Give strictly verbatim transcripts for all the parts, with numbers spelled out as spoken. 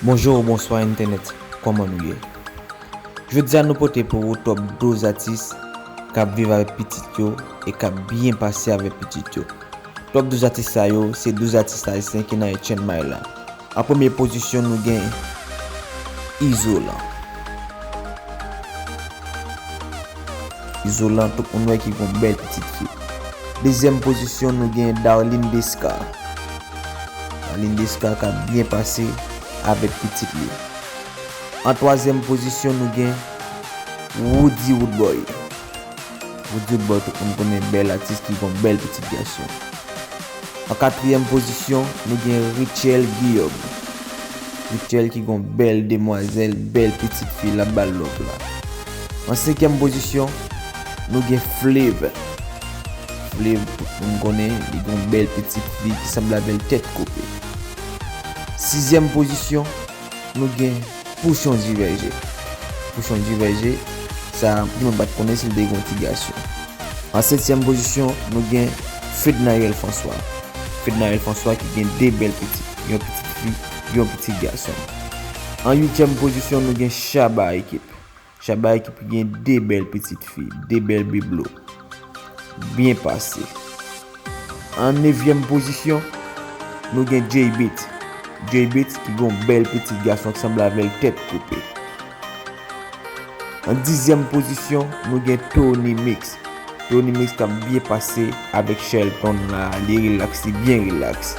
Bonjou ou bonswa entènèt, kòman nou ye? Jodi a nou pote pou ou top douz atis k ap viv avèk pitit yo e k ap byen pase avèk pitit yo. Top douz atis sa yo se douz atis ayisyen ki nan H N M I la. An premye pozisyon nou gen Izolan. Izolan, tout moun wè ki gon bèl pitit fi. Dezyèm pozisyon nou gen Darline Desca. Darline Desca k ap byen pase avèk pitit li. An twazyèm pozisyon nou gen Roody Roodboy. Roody Roodboy, tout moun konnen, bèl atis ki gon bèl pitit gason. An katriyèm pozisyon nou gen Rutshelle Guillaume. Rutshelle ki gon bèl demwazèl, bèl pitit fi l ap ba l love la. An senkyèm pozisyon nou gen Flave. Flave, tout moun konnen, li gon bèl pitit fi ki sanble avè l tèt koupe. Sizyèm pozisyon nou gen Pouchon Divèje. Pouchon Divèje, sa moun pa t konnen si l te gon ti gason. An setyèm pozisyon nou gen Fednaelle François. Fednaelle François ki gen de bèl pitit, yon pitit fi, yon pitit gason. An uityèm pozisyon nou gen Shabba Ekip. Shabba Ekip ki gen de bèl pitit fi, de bèl biblo. Byen pase. An nevyèm pozisyon nou gen Jay Beat. Jay Beat ki gon bèl pitit gason ki sanble avè l tèt koupe. An dizyèm pozisyon nou gen Tony Mix. Tony Mix k ap byen pase avèk Shelton la, li rilaks, li byen rilaks.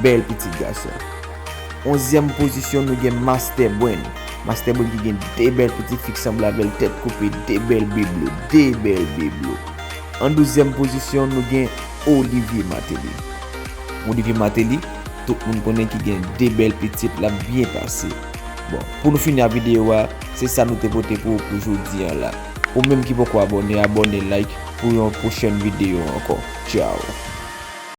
Bèl pitit gason. Onzyèm pozisyon nou gen Master Brain. Master Brain ki gen de bèl pitit fi ki sanble avè l tèt koupe, de bèl biblo, de bèl biblo. An douzyèm pozisyon nou gen Olivier Martelly. Olivier Martelly, tout moun konnen ki gen de bèl pitit, l ap byen pase. Bon, pou nou fini ak videyo a, se sa nou te pote pou ou pou jodi a la. Ou menm ki poko abòne, abòne, like pou yon pwochèn videyo ankò. Tchao.